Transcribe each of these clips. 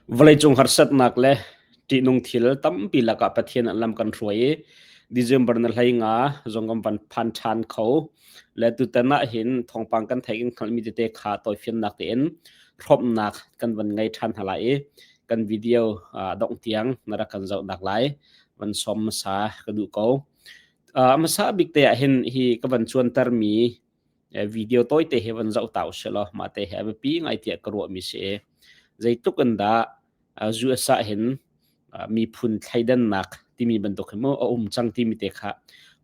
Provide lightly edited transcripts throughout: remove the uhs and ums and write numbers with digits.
Vawleicung harsatnak le ṭihnung thil tampi lakah Pathian an lam kan hruai i December na hlei nga zong kan van phan ṭhan kho. Le tutan ah hin thawngpang kan theih kan hngalhmi tete kha tawifiannak tein hrawmhnak kan van ngei ṭhan hna lai i kan video dongh tiang na rak kan zohnak lai van sawm hmasa ka duh ko. Hmasa bik te ah hin hi ka van cuantermi video tawite he van zoh ta usih law mah te hi a biapi ngai tiah ka ruahmi si i zeitluk in dah US ah hin miphun thleidannak timi bantuk hi mu a um cang timi te kha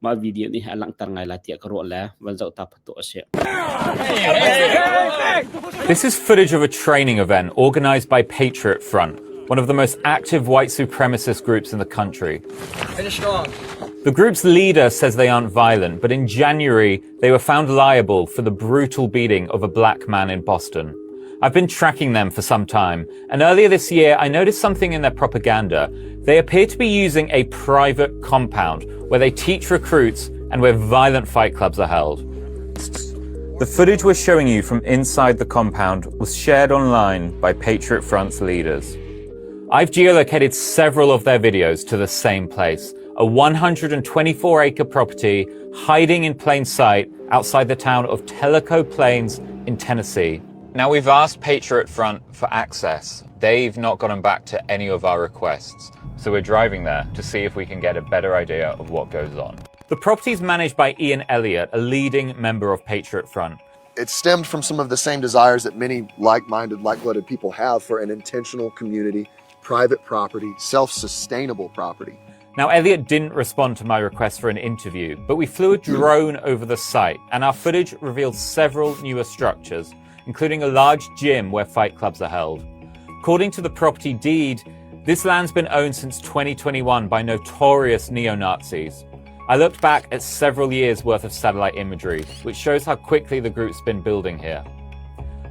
mah video nih a langhter ngai lai tiah ka ruah le van zoh ta phat tu a si. This is footage of a training event organized by Patriot Front, one of the most active white supremacist groups in the country. Finish strong. The group's leader says they aren't violent, but in January, they were found liable for the brutal beating of a black man in Boston. I've been tracking them for some time, and earlier this year, I noticed something in their propaganda. They appear to be using a private compound where they teach recruits and where violent fight clubs are held. The footage we're showing you from inside the compound was shared online by Patriot Front's leaders. I've geolocated several of their videos to the same place, a 124 acre property hiding in plain sight outside the town of Tellico Plains in Tennessee. Now, we've asked Patriot Front for access. They've not gotten back to any of our requests. So we're driving there to see if we can get a better idea of what goes on. The property is managed by Ian Elliott, a leading member of Patriot Front. It stemmed from some of the same desires that many like minded, like blooded people have for an intentional community, private property, self sustainable property. Now, Elliot didn't respond to my request for an interview, but we flew a drone over the site, and our footage revealed several newer structures, including a large gym where fight clubs are held. According to the property deed, this land's been owned since 2021 by notorious neo Nazis. I looked back at several years' worth of satellite imagery, which shows how quickly the group's been building here.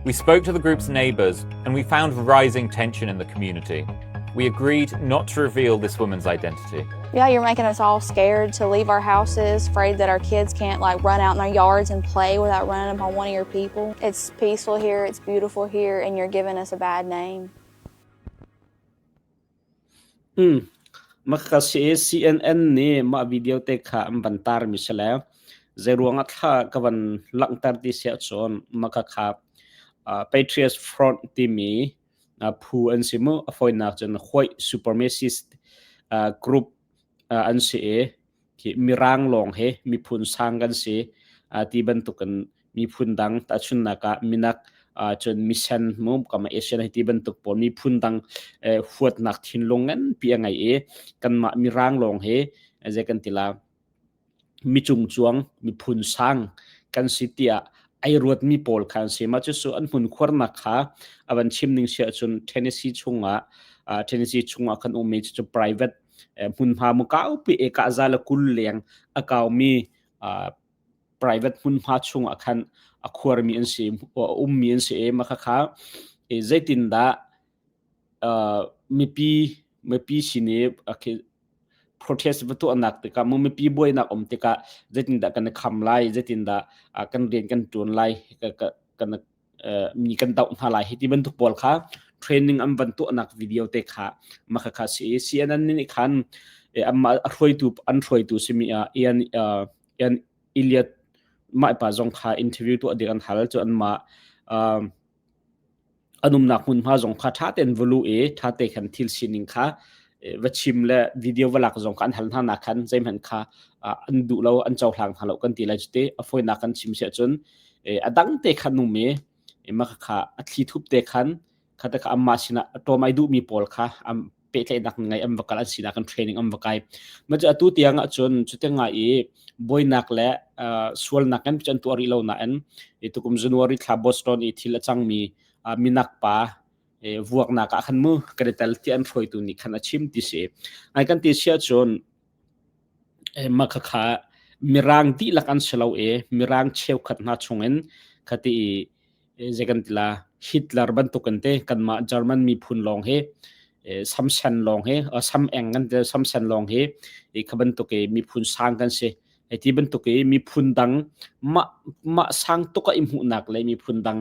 We spoke to the group's neighbors and we found rising tension in the community. We agreed not to reveal this woman's identity. Yeah, you're making us all scared to leave our houses, afraid that our kids can't like run out in their yards and play without running upon one of your people. It's peaceful here, it's beautiful here, and you're giving us a bad name. Maka si CNN nih mah video te kha an van tar mi si le zeiruang ah thla ka van langhter ti si ahcun maka kha Patriots Front timi phu an si mu a fawinak cun white supremacist group an si i khi mirang lawng hi miphun sang kan si ti bantukin miphun dang tahchunnak ah minak cun misen mu kama Asian hi ti bantuk pawl miphun dang huatnak thinlung nganpi a ngei i kanmah mirang lawng hi zei kan ti la mi cungcuang miphun sang kan si tiah ai ruatmi pawl kha an si. Mah cucu an hmunkhuarnak kha a van chim ning si ahcun Tennessee chungah Tennessee chungah kan ummi cucu private hmunhma mu kaupi eka za le 20 leng a kaumi private hmunhma chungah khan a khuarmi an si a ummi an si i mah khakha zeitindah mipi mipi sin i protest va tuahnak tikah mu mipi buainak um tikah zeitindah kan i kham lai zeitindah kan rian kan ṭuan lai kan mi kan doh hna lai hi ti bantuk pawl kha training an van tuahnak video te kha mah kha si i CNN nih khan amah a hruaitu an hruaitu simi Ian Ian Elliott mah pa zong kha interview tuah ding an hal cu anmah An umnak hmunhma zong kha ṭha tein va luh i ṭha te khan thil sining kha va chim le video va lak zong kha an hal hna nak khan zeihmanh kha an duh lo an cohlang hna lo kan ti lai cuti a fawinak kan chim si ahcun a dang te khan um i mah kha a thli thup te khan kha te kha anmah sinah a ṭawm ai duhmi pawl kha pehtlaihnak ngei an va kal an sinak in training an va kai ma cu atu tiang ahcun cuti ngai i buainak le sualnak kan an tuah rih lo nain tukum January thla Boston i thil a cangmi minak pa vuaknak ah khan mu kan i tel ti an hruaitu nih khan a chim ti si ai kan ti sia cun mah khakha mirang dihlak an si lo i mirang cheukhat hna chungin khati i zei kan ti la Hitler bantukin te kanmah German miphun lawng hi samsen lawng hi sam eng kan ti samsen lawng hi i kha bantuk i miphun sang kan si hei ti bantuk i miphun dang mah mah sang tuk ah i hmuhnak le miphun dang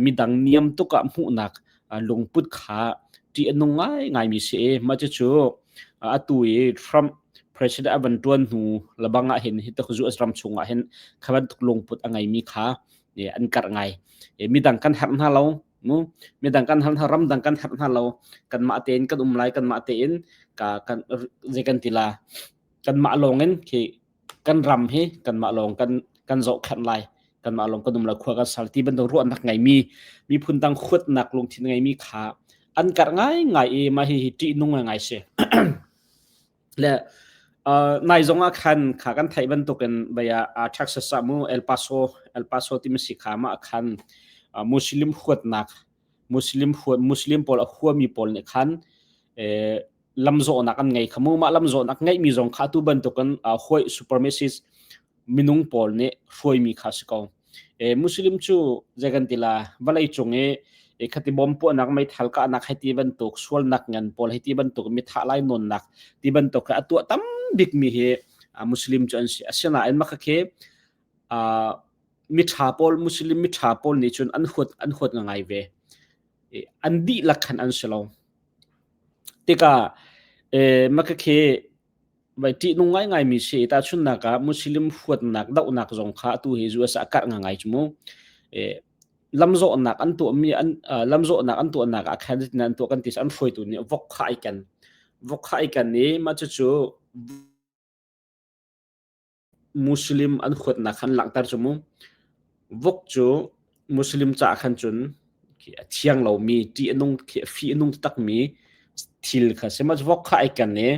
midang niam tuk ah hmuhnak lungput kha ṭih a nung ngaingaimi si i mah cucu atu i Trump president a van ṭuan hnu lebang ah hin hi tuk US ram chungah hin kha bantuk lungput a ngeimi kha an karh ngai. Midang kan herh hna lo mu midang kan herh hna ramdang kan herh hna lo kanmah tein kan um lai kanmah tein ka kan zei kan ti la kanmah lawng in khi kan ram hi kanmah lawng kan kan zohkhenh lai kanmah lawng kan um lai khua kan sal ti bantuk ruahnak ngeimi miphun dang huatnak lungthin ngeimi kha an karh ngai ngai i mah hi hi ṭihnung ngai si le nai zong ah khan kha kan theih bantukin baya Texas ah mu El Paso El Paso timi si kha ma khan Muslim huatnak Muslim huat Muslim pawl a huami pawl nih khan lamzawhnak an ngei kha mu mah lamzawhnak ngeihmi zong kha atu bantukin white supremacist minung pawl nih hruaimi kha si ko. E, Muslim cu zei kan ti la vawlei cung i e, khati bom puahnak meithal kahnak hei ti bantuk sualnak ngan pawl hei ti bantuk mi thah lai nawnnak ti bantuk a tuah tam bikmi hi Muslim cu an si. Asinain mah khi mi ṭha pawl Muslim mi ṭha pawl nih cun an huat an huat ngai ve. An dihlak khan an si lo. Tikah mah khakhi vai ṭihnung ngaingaimi si i tahchunhnak ah Muslim huatnak dohnak zong kha atu hi US ah a karh ngangai cu mu. Lamzawhnak an tuahmi an lamzawhnak an tuahnak ah khan zeitin an tuah kan ti an hruaitu nih vok kha ai ken. Vok kha ai ken i mah cucu Muslim an huatnak khan langhter cu mu. Vok cu Muslim caah khan cun a thiang lomi, ṭih a nung, fih a nung takmi thil kha si. Mah vok kha ai ken i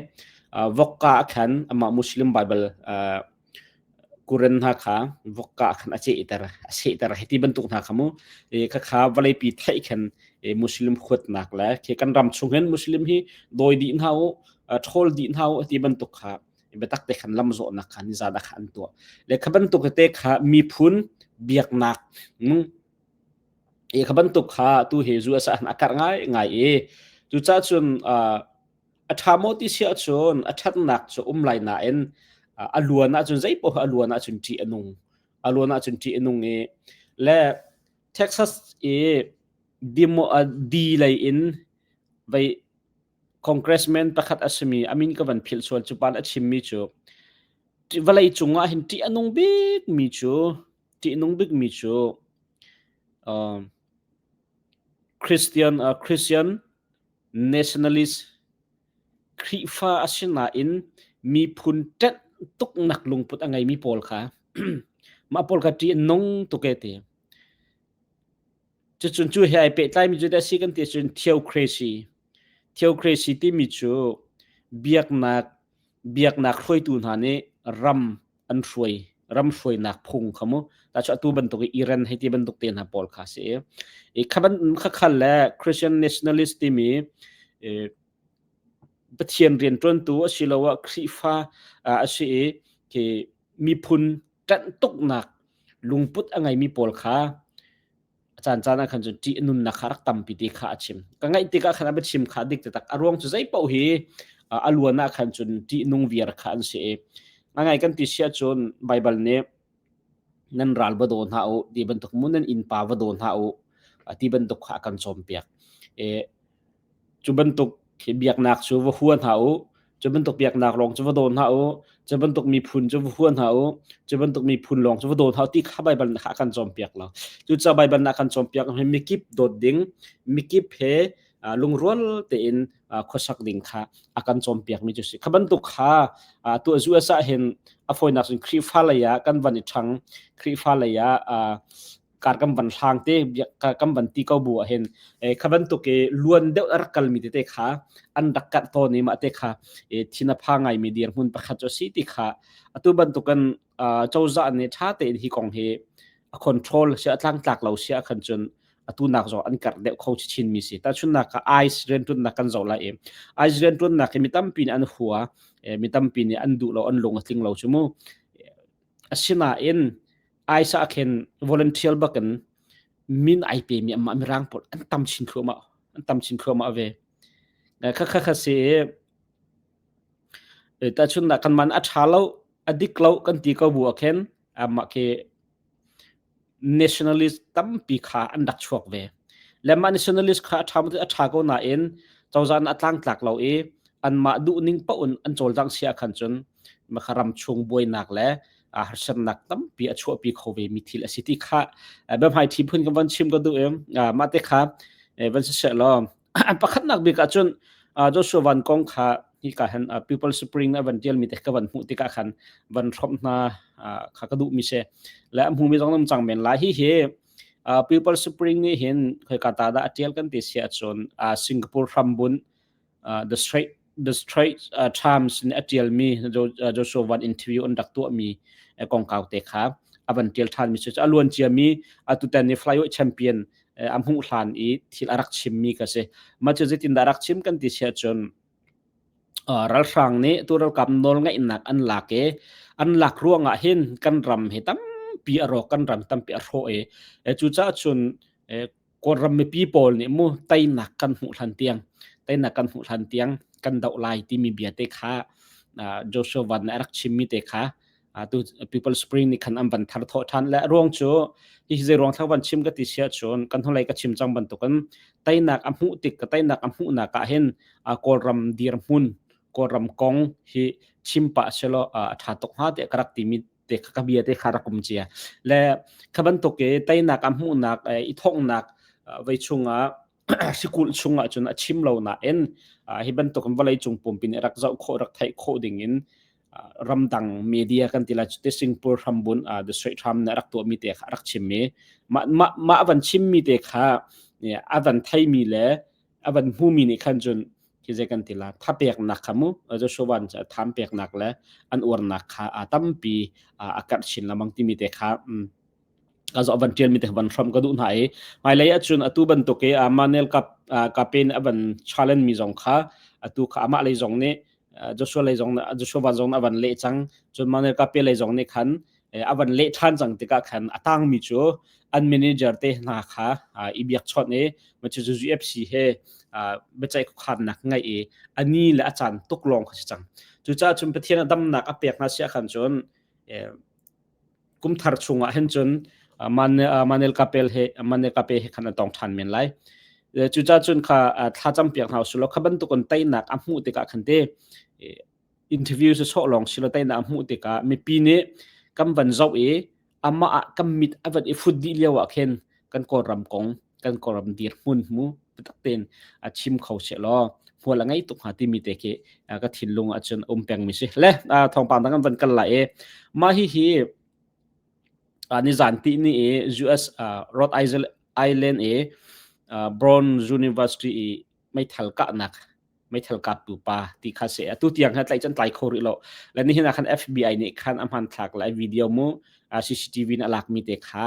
vok ka ah khan amah Muslim Bible Quran hna kha vok ka ah khan a cehter, a sehter hei ti bantuk hna kha mu. Khakha vawleipi theih khan Muslim huatnak le khi kan ram chung hin Muslim hi dawi dih hna u, ṭhawl dih hna u ti bantuk kha biatak te khan lamzawhnak kha nizan ah kha an tuah le kha bantuk te kha miphun biaknak e kha bantuk kha tu he zu asa a karh ngai ngai i cucaah cun a ṭha maw ti si ahcun a ṭhatnak cu um lai nain a luan ahcun zei paoh a luan ahcun ṭih a nung a luan ahcun ṭih a nung i le Texas i demo di lei in vei Congressman pakhat a simi a min ka van philh sual cu pa a chimmi cu vawlei cung ah hin ṭih a nung bikmi cu ṭih a nung bikmi cu uh, Christian uh, Christian nationalist Khrihfa a si nain miphun ṭanh tuknak lungput a ngeimi pawl kha mah pawl kha ṭih an nung tuk e ti. Cucun cu he ai pehtlaimi cu dah si kan ti ahcun theocracy. Theocracy timi cu biaknak biaknak hruaitu hna nih ram an hruai ram hruainak phung kha mu ta cu atu bantuk i Iran hei ti bantuk te hna pawl kha si i kha ban kha khal le Christian nationalist timi Pathian rianṭuantu asiloah Khrihfa a si i khi miphun ṭanh tuknak lungput a ngeimi pawl kha a caancaan ah khan cun ṭih a nunnak kha rak tampi ti kha a chim. Ka ngaih tikah khan a biachim kha dik taktak. A ruang cu zei paoh hi a luan ah khan cun ṭih nung viar kha an si i a ngai kan ti si ahcun Baibal nih nan ral va daw hna u ti bantuk mu nan innpa va daw hna u ti bantuk kha a kan cawnpiak. E, Cu bantuk biaknak cu va hua hna u. Cu bantuk biaknak lawng cu va daw hna u. Cu bantuk miphun cu va hua hna u. Cu bantuk miphun lawng cu va daw hna u ti kha Baibal nih a kan cawnpiak lo. Cucaah Baibal nih a kan cawnpiak hi mikip dawt ding, mikip he lungrual tein khuasak ding kha a kan cawnpiakmi cu si. Kha bantuk kha tuah zu ah hin a fawinak cun Khrihfa lei ah kan van i ṭhang, Khrihfa lei ah kar kan van hlang te kan van ti ko bu ah hin kha bantuk i luan deuh a rak kalmi tete kha an rak karh tawn i mah te kha thin a pha ngaimi dirhmun pakhat cu a si ti kha atu bantukan cozah nih ṭha tein hi kong hi a control si a tlangtlak lo si ahkhan cun atu nak zong an karh deuh kho chin mi si tahchunnak ah ICE rianṭuannak kan zoh lai i ICE rianṭuannak hi mi tampi nih an hua mi tampi nih an duh lo an lung a tling lo cu mu asinain ICE ah khin volunteer bakin min ai pemi amah mirang pawl an tam chin thluahmah an tam chin thluahmah ve. Kha kha kha si i tahchun kan man a ṭha lo a dik lo kan ti ko bu ah khin amah khi nationalist tampi kha an rak chuak ve. Le mah nationalist kha a ṭha a ṭha ko nain Cozah nih a tlangtlak lo i anmah duhning paoh in an cawlcangh si ahkhan cun makha ram chung buainak le harsatnak tampi a chuahpi kho ve mi thil a si ti kha biahmai thi phun kan van chim ka duh i mah te kha van si seh law pakhatnak bik ah cun Joshua Van kong kha hika han People Spring a van tial mi te ka van hmuh tikah khan van hrawmh hna kha ka duh mi si le a hmu mi zong nam cang men lai hi hi People Spring nih hin khoika ta dah a tial kan ti si ahcun Singapore hrambun The Strait The Straits Times nih a tialmi Joshua Van interview an rak tuahmi kongkau te kha a van tial ṭhanmi cu a luan ciami atutan ni flyweight champion a hmuh hlan i thil a rak chimmi ka si. Mah cu zeitindah rak chim kan ti si ahcun Ralhrang nih tu ralkap nawlngeihnak an lak i an lak ruangah hin kan ram hi tampi a rawk, kan ram tampi a hrawh i cucaah cun Kawlram mipi pawl nih mu teinak kan hmuh hlan tiang teinak kan hmuh hlan tiang kan doh lai timi bia te kha Joshua Van nih a rak chimmi te kha tu People Spring nih khan an van thar thawh ṭhan le a ruang cu hi zei ruang thlang van chim ka ti sia cun kan hnulei ka chim cang bantukin teinak a hmuh tik ka teinak a hmuhnak ah hin Kawlram dirhmun Kawlram kong hi chim pah selaw a ṭha tuk hnga tiah ka rak timi te ka bia te kha rak um cia le kha bantuk i teinak a hmuhnak i thonghnak vei chungah sikulh chungah cun a chim lo nain hi bantuk in vawlei cung pumpi nih rak zoh khawh rak theih khawh ding in ramdang media kan ti lai cu te Singapore hrambun The Straits Times nih rak tuahmi te kha rak chimmi mah mah mah van chimmi te kha a van theimi le a van hmumi nih khan cun khi zei kan ti la thapeknak kha mu Joshua Van tham peknak le an uarnak kha a tampi a karh chin lamang timi te kha ka zo van tial mi te van hram ka duh hna i hmailei ahcun atu bantuk i Manel kap kapen a van challenge mi zong kha atu kha amah lei zong nih Joshua lei zong Joshua van zong a van leh cang cun Manel kape lei zong nih khan a van leh ṭhan cang tikah khan a tang mi cu an manager te hna kha i biak chawnh i ma cu UFC he biaceih khuakhannak ngai i ani le a caan tuk lawng kha si cang cucaah cun Pathian a damnak a pek hna sia khan cun Kumthar chungah hin cun Manel Kapel he Manel Kape he khan an tong ṭhan men lai. Cucaah cun kha thlacam piak hna usih law kha bantukin teinak a hmuh tikah khan te interview si sawh lawng si lo teinak a hmuh tikah mipi nih kan van zoh i amah ah kan mit a van i fut dih lio ah khin kan Kawlram kong kan Kawlram dirhmun mu biatak tein a chim kho seh law hmual a ngei tuk hnga timi te khi ka thinlung ah cun um pengmi si le thawngpang dang kan van kal lai i mah hi hi nizan ti ni i US Rhode Island i Brown University i meithal kahnak meithal kaptu pa ti kha si atu tiang ha tlai chan tlai kho rih lo le nihin ah khan FBI nih khan a hmanthlak le video mu CCTV in a lak mi te kha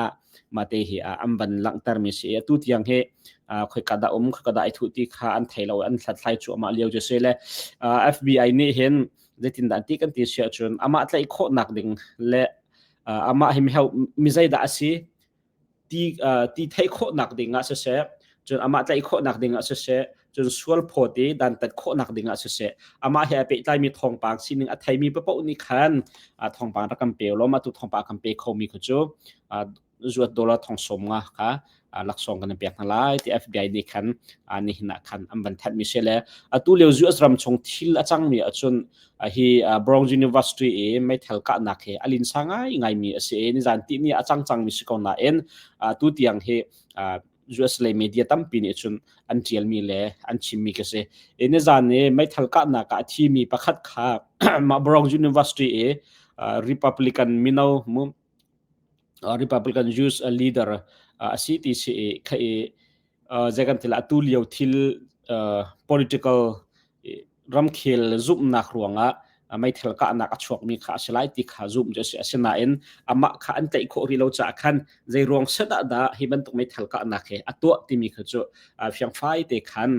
mate hi an van langhter mi si atu tiang hi khoi ka da um khoi ka da i thu ti kha an thei lo an hlathlai chu ama lio ju se le FBI nih hin zeitin dah ti kan ti sia chun amah tlaih khawh nak ding le amah hi mi mi zeidah a si ti ti theih khawhnak ding ah siseh cun amah tlaih khawhnak ding ah siseh cun sual phawt i dantat khawhnak ding ah siseh amah he a pehtlaimi thawngpang sining a theimi paoh nih khan thawngpang rak kan pe law mah tu thawngpang kan pe khomi kha cu zuat dollar thong som nga kha laksawng kan pek hna lai ti FBI nih khan nihin ah khan an van thanh mi si le atu lio US ram chung thil a cangmi ahcun hi Brown University i meithal kahnak hi a linsa ngai ngaimi a si i nizan ti ni a cang cangmi si ko nain tu tiang hi US lei media tampi nih cun an ṭialmi le an chimmi ka si. I nizan i meithal kahnak ah a thimi pakhat kha mah Brown University i Republican mino mu Republican Youth leader a si ti si i kha i zei kan ti la atu lio thil political ramkhel zumhnak ruangah meithal kahnak a chuakmi kha a si lai ti kha zumh cu a si. Asinain amah kha an tlaih khawh rih lo caah khan zei ruang set ah dah hi bantuk meithal kahnak hi a tuah timi kha cu fiangfai te khan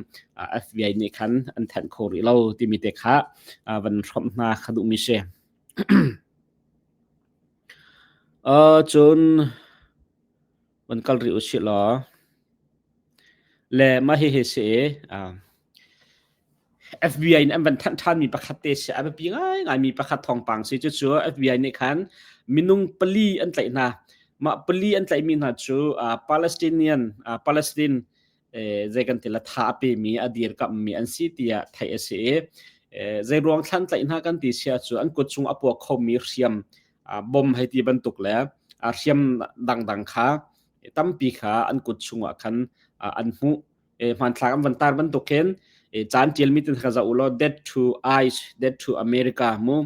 FBI nih khan an thanh kho rih lo timi te kha van hrawmh hna kha duhmi si. Cun van kal rih usih law le mah hihi si i FBI nih an van thanh ṭhanmi pakhat te si a biapi ngaingaimi pakhat thawngpang si cucu FBI nih khan minung pali an tlaih hna. Mah pali an tlaihmi hna cu Palestinian Palestine Zei kan ti la tha a pemi a dirkamhmi an si tiah theih a si i zei ruang thlan tlaih hna kan ti sia cu an kut chung a puak khomi hriam bom hei ti bantuk le hriam dangdang kha tampi kha an kut chungah khan an hmuh. Hmanthlak an van tar bantuk khin caan tialmi tin kha zoh ulaw death to ICE, death to America mu.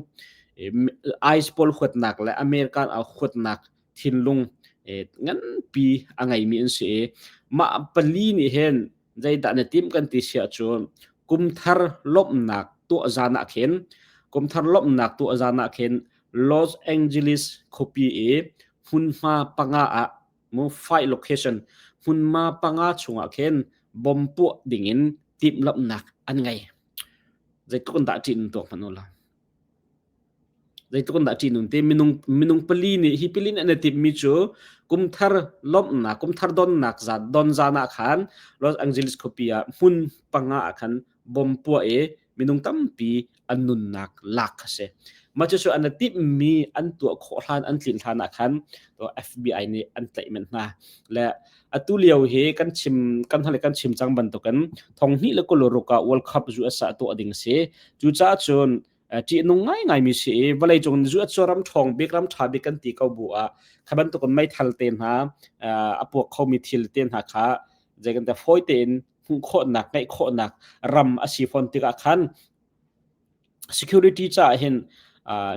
ICE pawl huatnak le American a huatnak thinlung nganpi a ngeimi an si i mah pali nih hin zeidah na tim kan ti si ahcun kumthar lawmhnak tuah zan ah khin kumthar lawmhnak tuah zan ah khin Los Angeles khuapi i hmunhma panga ah mu fight location hmunhma panga chungah khin bom puah dingin timhlamhnak an ngei. Zeitluk in dah ṭih nun tuak hmanh u la. Zeitluk in dah ṭihnun ti minung minung pali nih hi pali nih an i timhmi cu kumthar lawmhnak kumthar donnak zan don zan ah khan Los Angeles khuapi ah hmun panga ah khan bom puah i minung tampi an nunnak lak kha si. Mah cucu an i timhmi an tuah khawh hlan an tlin hlan ah khan FBI nih an tlaih men hna. Le atu lio hi kan chim kan hale kan chim cang bantukin thong hnih le kul ruk ah World Cup US ah tuah ding si. Cucaah cun ṭihnung ngaingaimi si i vawleicung zu a ram ṭhawng bik ram ṭha bik kan ti ko bu ah kha bantukin meithal te hna a puak khomi thil te hna kha zei kan te fawi tein hmuh khawhnak ngeih khawhnak ram a si fawn tikah khan security caah hin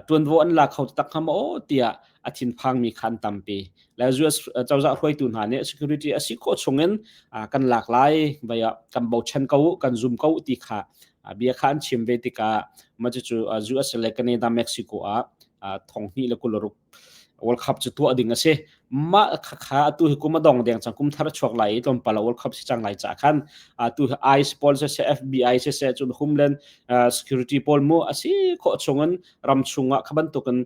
ṭuanvo an la kho tak hnga maw tiah a thinphangmi kha an tampi. Le US cozah hruaitu hna nih security a si khawh chungin kan lak lai vai ah kan bochan ko kan zum ko ti kha bia kha an chim ve tikah mah cucu US le Canada Mexico ah thong hnih le 26 World Cup cu tuah ding a si. Mah kha atu hi kum a dong deng cang kum thar a chuak lai i tlawmpal ah World Cup si cang lai ca khan atu hi ICE pawl siseh FBI siseh cun Homeland Security pawl mu a si khawh chungin ram chungah kha bantukin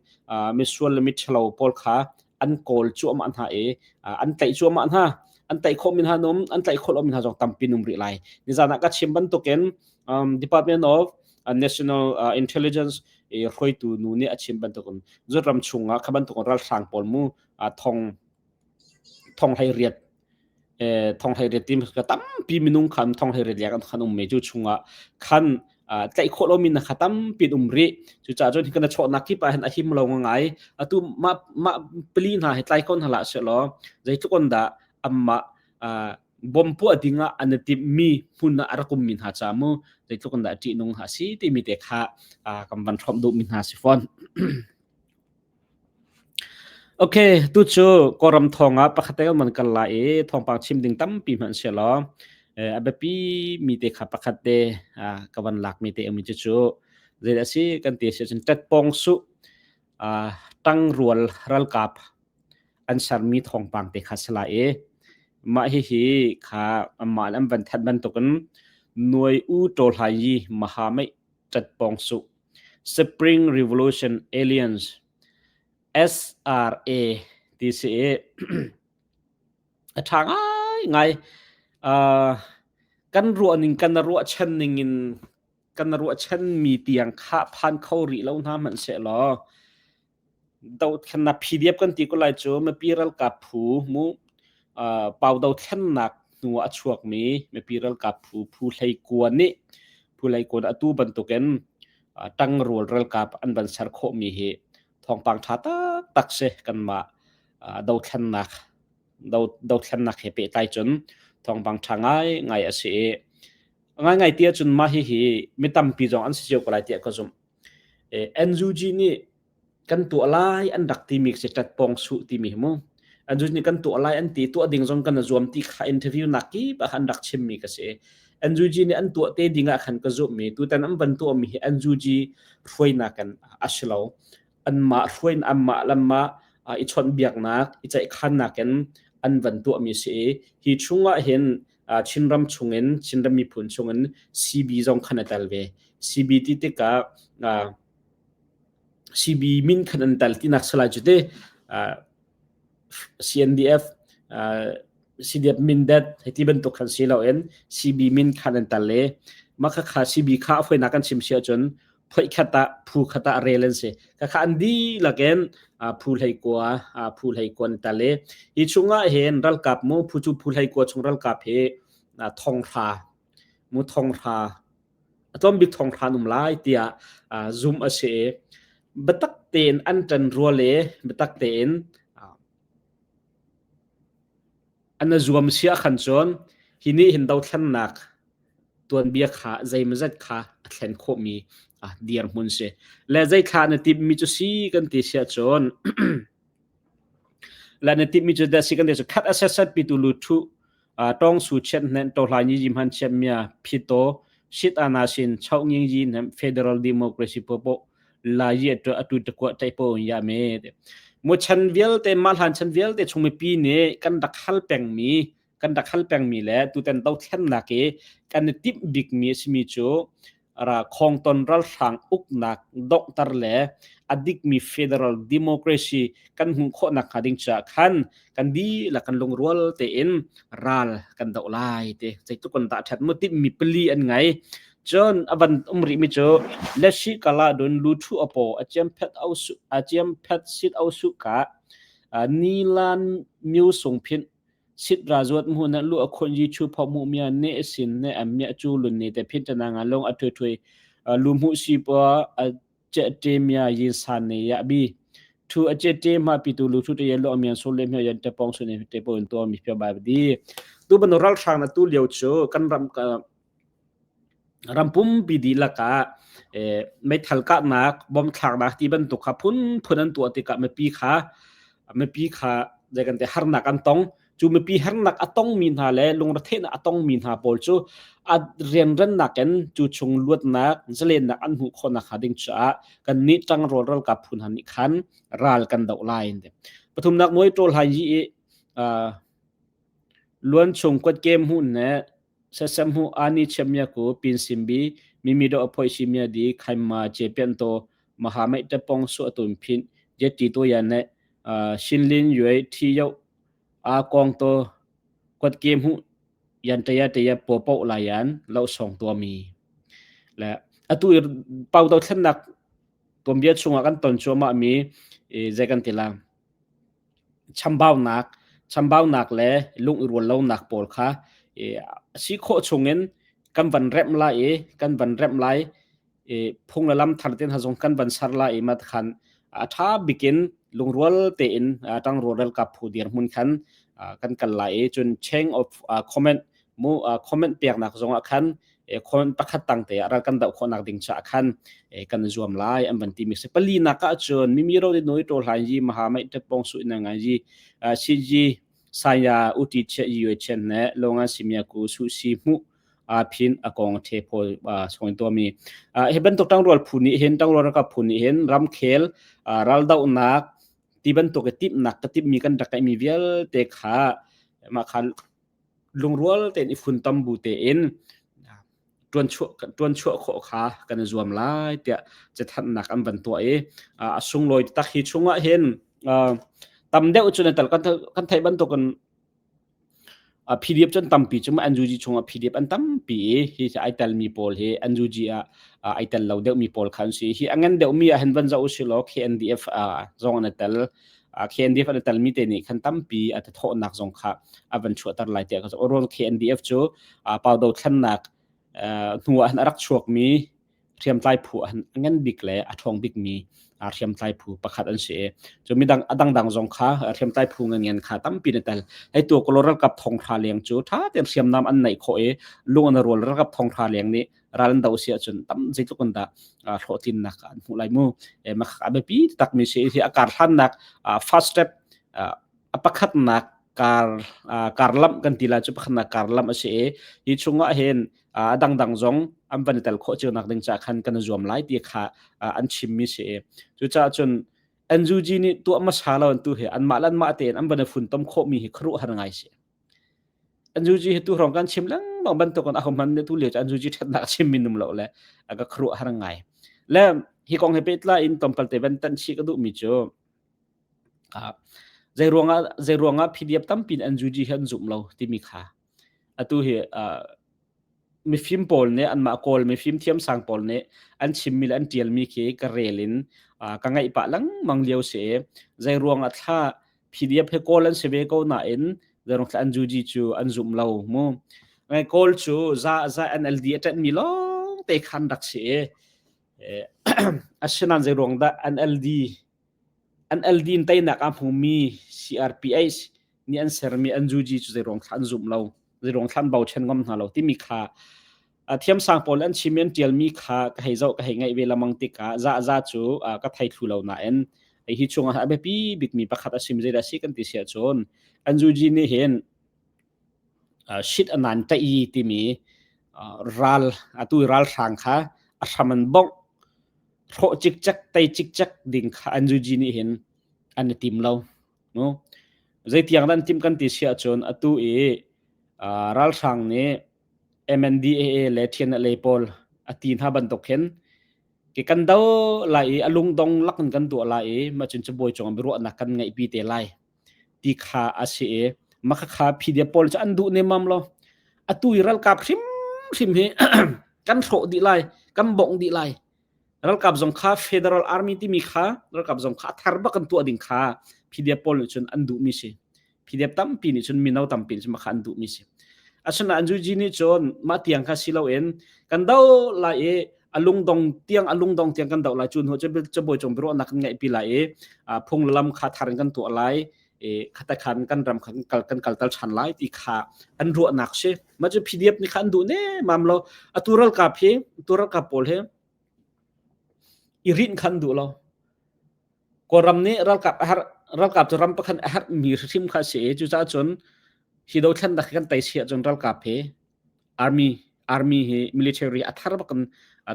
misual le miṭhalo pawl kha an kawl cuahmah hna i an tlaih cuahmah hna. An tlaih khawh mi hna num an tlaih khawh lomi hna zong tampi num rih lai. Nizan ah ka chim bantukin Department of National Intelligence i hruaitu nu nih a chim bantukin zut ram chungah kha bantukin ralhrang pawl mu thong thong hlei riat thong hlei riat tim ka tampi minung khan thong hlei riat liak an khan um me cu chungah khan tlaih khawh lomi na kha tampi um rih. Cucaah cun kan chawhnak kip ah hin a him lo ngai. Atu ma ma pali hna hi tlai kon hala se law zeitluk on dah amma bom puah ding ah an i timhmi hmun ah a rak ummi hna ca mu zeitluk in dah ṭihnung a si timi te kha kan van hrawmh duhmi hna si fawn. Okay, tu cu Kawlram thawng ah pakhat te kan kal lai i thawngpang chim ding tampi hmanh si law a biapi mi te kha pakhat te ka van lak mi te umi cu cu zei a si kan ti si cun ṭetpong su ṭangrual ralkap an sermi thawngpang te kha si lai i mah hihi kha amah an van thanh bantukin Nuai U Ṭaw Hlai Yi Maha Meih Ṭatpawng Suh Spring Revolution Aliens SRA ti si i a ṭha ngaingai. Uh, kan ruah ning kan ruahchan ning in kan ruahchanmi tiang kha phan kho rih lo hna hmanh seh law dothlennak PDF kan ti ko lai cu mipi ralkap phu mu pau dothlennak hnu ah a chuakmi mipi ralkap phu phu hlei kua nih phu hlei kua atu bantukin tangrual ralkap an van ser khawhmi hi thawngpang ṭha taktak si kanmah dothlennak dothlennak he pehtlai cun thawngpang ṭha ngai ngai a si i ngai ngai ti ahcun mah hihi mi tampi zong an si cio ko lai tiah ka zumh. NUG nih kan tuah lai an rak timi si ṭatpawng suh timi hi mu. NUG nih kan tuah lai an ti tuah ding zong kan zuam ti kha interview nak kip ah an rak chimmi ka si. NUG nih an tuah te ding ah khan ka zumhmi tutan an van tuahmi hi NUG hruainak kan a si lo. Anmah hruain anmah lamah i chawnhbiaknak i ceihkhannak in an van tuahmi si i hi chungah hin Chinram chungin Chinram miphun chungin CB zong khan a tel ve. CB ti tikah CB min khan an tel tinak salai cu te CNDF CDF Mindat hei ti bantuk khan si loin CB min khan an tel i mah khakha CB kha a foinak kan chim si ahcun phoih khat ah phu khat ah rel an si. Khakha an dihlak in phu hlei kua phu hlei kua an tel i hi chungah hin ralkap mu phu cu phu hlei kua chung ralkap hi. Thonghra mu thonghra a tlawm bik thonghra an um lai tiah zumh a si i biatak tein an ṭan rual i biatak tein an i zuam si ahkhan cun hi nih hin dothlennak tuanbia kha zeimawzat kha a thlen khawhmi dirhmun si. Le zeithla na timhmi cu si kan ti si ahcun le na timhmi cu dah si kan ti cu khat a setset pitu lu thu tong su chiat hnen to hla ni jim han chiat mia phito shit ana sin chau nging ji nem federal democracy popo la ye to atu te kwa tai po ya me mu chan vialte ma hlan chan vialte chung mi pi ne kan rak hal peng mi kan rak hal peng mi le tuten dothlennak i kan i timh bik mi a simi cu ra khongton ralhrang uknak donghter le a dikmi federal democracy kan hmuh khawhnak hnga ding caah khan kan dihlak kan lungrual tein ral kan doh lai te zeitluk kan dah ṭhat mu timhmi pali an ngai cun a van um rih mi cu leshi kala dun lu thu apo a chiam phet au su a chiam phet sit au su ka nilan myu sung phin Sit ra zuat mu na lu a khon yi chu pho mu mia ne sin ne am mia chu lun ne te phin ta nga long a thwe thwe lu mu si pa a che te mia yin san ne ya bi thu a che te ma pi tu lu thu te ye lo amian so le mia yan te pong su ne te po in to mi pya ba di tu ban ral hrang na tu liu chu kan ram ka Ram pumpi dihlak ah meithal kahnak, bomb thlaknak ti bantuk kha phunphun an tuah tikah mipi kha zei kan ti harnak an tong. Cu mipi harnak a tongmi hna le lungretheihnak a tongmi hna pawl cu a rianrannak in cu chung luatnak, zalennak an hmuh khawh nakhnga ding caah kannih ṭangrual ralkap phu hna nih khan ral kan doh lai an ti. Pathumnak muai ṭawl hai yi i luanchung kuatkem hmuh ne Sasam hu ani chemya ku pin simbi mimi do aphoi simya di khaima che pian to mahamai te pong su atun phin je ti to ya ne shinlin yue thi yo a kong to kwat kem hu yan te ya te ya po po la yan lo song to mi le atu pau do thlen nak tuambia chungah kan ton chuama mi ze kan ti la chambaunak chambaunak le lung i rual lonak pawl kha a si khawh chungin kan van remh lai i kan van remh lai i phung le lam thar te hna zong kan van ser lai i mat khan a ṭha bikin lungrual tein ṭangrual ralkap phu dirhmun khan kan kal lai i cun chain of comment mu comment peknak zong ah khan comment pakhat tang te ah ral kan doh khawhnak ding cha khan kan zuam lai an van ti mi si pali nak ah cun mimi ro di noi to hlan yi maha mai te pong su ina ngai yi si ji saya uti che yi chen ne longan simia ku su si mu a phin a kong the pho song to mi he bantuk tangrual phu ni hin tangrual ka phu ni hin ramkhel ral do nak ti bantuk i timnak ka timmi kan rak mi vialte kha mah kha lungrual tein i funtom bu tein ṭuan chuah khawh kha kan i zuam lai tiah cathanhnak an van tuah i a sunglawi tak hi chungah hin tam deuh cu na tal kan theih bantukin PDF cun tampi cu NUG chungah PDF an tampi i hi ai telmi pawl hi NUG ah ai tel lo deuhmi pawl kha an si. Hi a ngan deuhmi ah hin van zoh usih law KNDF zong an i tel. KNDF an i telmi te nih khan tampi a thawhnak zong kha a van chuahter lai tiah ka ruang KNDF cu pau dothlennak hnu ah hin a rak chuakmi hriamtlai phu ah hin a ngan bik le a ṭhawng bikmi hriamtlai phu pakhat an si i cu midang a dangdang zong kha hriamtlai phu ngan ngan kha tampi na tel hei tu kolo ralkap thonghra leng cu ṭha tein hriamnam an neih khawh i lung an rual ralkap thonghra leng nih ral an do si ahcun tam zeitluk in dah hlawhtlinnak an hmuh lai mu a biapi takmi si hi a kar hlannak first step a pakhatnak kar karlamh kan ti lai cu pakhatnak karlamh a si i hi chungah hin a dangdang zong an van i tel khawh cio nak ding ca khan kan zuam lai ti kha an chimmi si i cucaah cun NUG nih tuah hmasa lo an tu hi anmah le anmah tein an van i funtom khawhmi hi khuaruahhar ngai si. NUG hi tu hrawng kan chim lengmang bantuk in a hman tu lio cu NUG ṭhatnak chim mi num lo le a ka khuaruahhar ngai. Le hi kong he pehtlai in tlawmpal te van tan chih ka duhmi cu zei ruangah zei ruangah PDF tampi in NUG hi an zumh lo timi kha atu hi mifim pawl nih anmah Kawl mifim thiamsang pawl nih an chimmi le an ṭialmi khi ka rel in ka ngaih pah lengmang lio si i zei ruangah thla PDF he Kawl an si ve ko nain zei ruang thla an juji cu an zumh lo mu. Ngai Kawl cu za za NLD a ṭanhmi lawng te khan rak si i asinain zei ruang dah NLD NLD in teinak a hmumi CRPH nih an sermi NUG cu zei ruang thla an zumh lo zei ruang thla an bochan ngam hna lo timi kha thiamsang pawl an chim an ṭialmi kha ka hei zoh ka hei ngaih ve lamang tikah za za cu ka thei thlu lo nain hi chungah a biapi bikmi pakhat a sim zeidah si kan ti si ahcun NUG nih hin shit a nan taih timi ral atu ralhrang kha a hram an bongh hrawh cikcek tei cikcek ding kha NUG nih hin an i tim lo no zeitiang dah an tim kan ti si ahcun atu i ralhrang nih MNDAA le TNLA pawl a ti hna bantuk hin ke kan do lai i a lungdong lak in kan tuah lai i mah cun cabuai cung ah biaruahnak kan ngeihpi te lai ti kha a si i mah khakha PDF pawl cu an duh nemam lo. Atu i ralkap hrimhrim hi kan hrawh dih lai, kan bongh dih lai. Ralkap zong kha Federal Army timi kha ralkap zong kha a thar bak kan tuah ding kha PDF pawl nih cun an duhmi si. PDF tampi nih cun mino tampi nih cun mah kha an duhmi si. Asinain UG nih cun mah tiang kha si loin kan do lai i a lungdong tiang a lungdong tiang kan doh lai cu hnu cu cabuai cung biaruahnak kan ngeihpi lai i phung le lam kha thar in kan tuah lai i khata khan kan ram kha kan kal kan kaltal ṭhan lai ti kha an ruahnak si mah cu PDF nih kha an duh ne mam lo atu ralkap hi atu ralkap pawl hi i rinh khan duh lo Kawlram nih ralkap a herh ralkap cu ram pakhat a herhmi hrim kha a si i cucaah cun hi dothlennak hi kan tei si ahcun ralkap hi army army hi military a thar bak in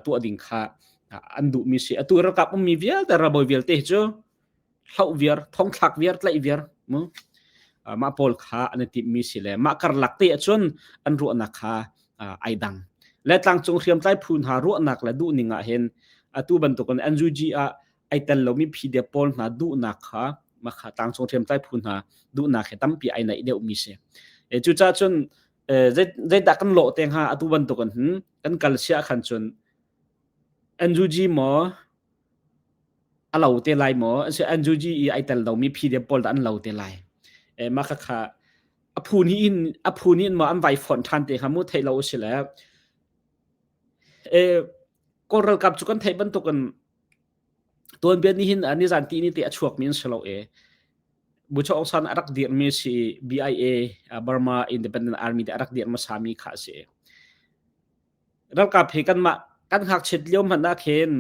tuah ding kha an duhmi si. Atu ralkap ummi vialte ralbawi vialte hi cu hloh viar, thongthlak viar, tlaih viar mu mah pawl kha an i timhmi si le mah karlak te ahcun an ruahnak kha ai dang. Le tlangcung hriamtlai phu hna ruahnak le duhning ah hin atu bantukin NUG ah ai tel lomi PDF pawl hna duhnak kha makha tlangcung hriamtlai phu hna duhnak he tampi ai naih deuhmi si. E, cucaah cun zeidah kan lawh te hnga atu bantukin hin kan kal sia khan cun NUG maw a lo te lai maw NUG i ai tel lomi PDF pawl dah an lo te lai. E, mah kha kha a phu nih in a phu nih in maw an vai fonh ṭhan te hnga mu theih lo si le e, Kawl ralkap cu kan theih bantukin Tuanbia nih hin nizan ti ni te a chuakmi an si lo i Bucho Aung San a rak dirhmi si BIA Burma Independent Army te a rak dirh hmasami kha a si. Ralkap hi kanmah kan ngakchiat lio hmanh ah khin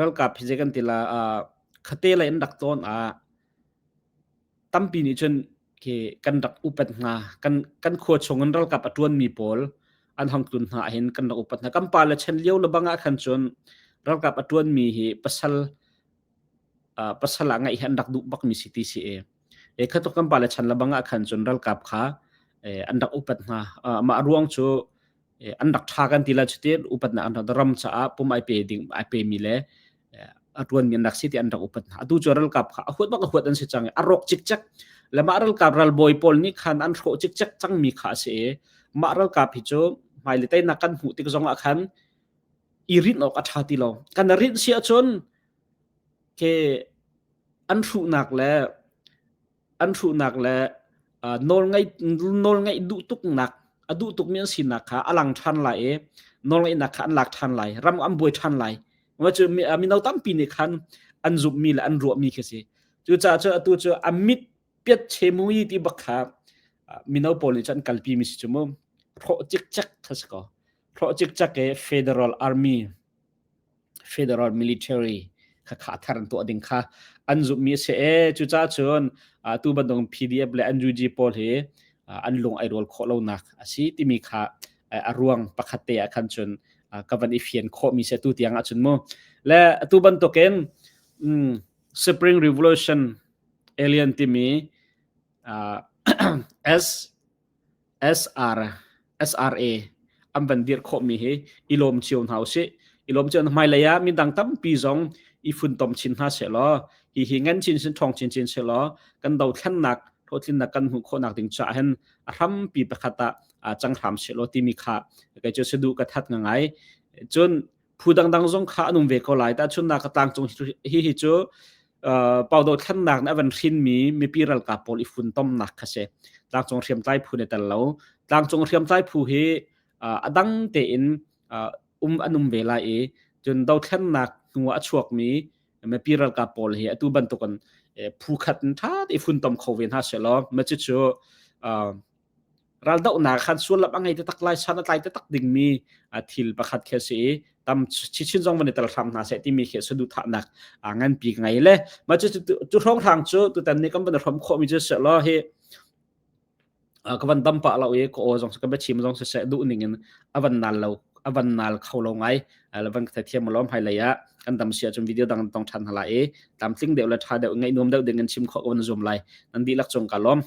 ralkap hi zei kan ti la khate lei an rak tawn ah tampi nih cun khi kan rak upat hna. Kan kan khua chung in ralkap a ṭuanmi pawl an hong tlun hna ahhin kan rak upat hna. Kan pale chan lio le bang ah khan cun ralkap a ṭuanmi hi pasal uh, pasal ah ngeih hi an rak duh bakmi si ti si e. E khatuk kan pale chan le bang ah khan cun ralkap kha eh, an rak upat hna. Uh, mah ruang cu an rak ṭha kan ti la cuti upatnak an rak ram caah pum ai pe ding ai pe mi le a ṭuan mi an rak si ti an rak upat hna atu cu ralkap kha a huat bak a huat an si cang i a rawk cikcek le mah ralkap ralbawi pawl nih khan an hrawh cikcek cang mi kha a si i mah ralkap hi cu hmailei teinak kan hmuh tik zong ah khan i rinh awk a ṭha ti lo kan rinh si ahcun ke an hruhnak le an hruhnak le nawlngaih nawlngaih duh tuknak a duh tukmi an sinak kha a lang ṭhan lai i nawlngaihnak kha an lak ṭhan lai ram an buai ṭhan lai cu mino tampi nih khan an zumhmi le an ruahmi khi si cucaah cu atu cu a mit piat chemui ti bak kha mino pawl nih cun an kalpi mi si cu mu hrawh cikcek kha si ko hrawh cikcek i federal army federal military kha kha thar an tuah ding kha an zumhmi a si e cucaah cun tu bantuk PDF le NUG pawl hi an lung ai rual khawh lonak a si timi kha a ruang pakhat te ah khan cun ka van i fian khawhmi si tu tiang ah cun mu le atu bantukin Spring Revolution alien timi S SR, SRA an van dirh khawhmi hi i lawm cio hna usih. I lawm cio hmailei ah midang tampi zong i funtom chin hna sehlaw hi hi ngan chin sin ṭhawng chinchin sehlaw kan dothlennak hlawhtlinnak kan hmuh khawhnak ding caah hin a hrampi pakhat ah cang hram sehlaw timi kha kei cu saduh ka that ngai. Cun phu dangdang zong kha an um ve ko lai. Tahchunhnak ka tlangcung hi hi cu paudo thlennak nih a van hrinmi mipi ralkap pawl i funtomnak kha si. Tlangcung hriamtlai phu ne tel lo. Tlangcung hriamtlai phu hi A dang tein um an um ve lai i cun dothlennak hnu ah a chuakmi mipi ralkap pawl hi atu bantukin phu khat in ṭha te funtom kho ve hna sehlaw ma cucu raldohnak khan sullam a ngei taktak lai san a tlai taktak dingmi thil pakhat khi a si i tam chichin zong van i tel hram hna seh timi khi saduhthahnak nganpi ka ngei le mah cu cu hrawnghrang cu tutan ni kan van i hrawm khawhmi cu sehlaw hi ka van dam pah lo i ka aw zong ka biachim zong siseh duh ning in a van nal lo a van nal kho lo ngai la van ka thiam lom hai lei ah kan dam sia cun video dang tong than hala i tlamtling deuh le tha deuh ngaih nuam deuh ding in chim khawh ka van zum lai nan dihlak cung ka lawm.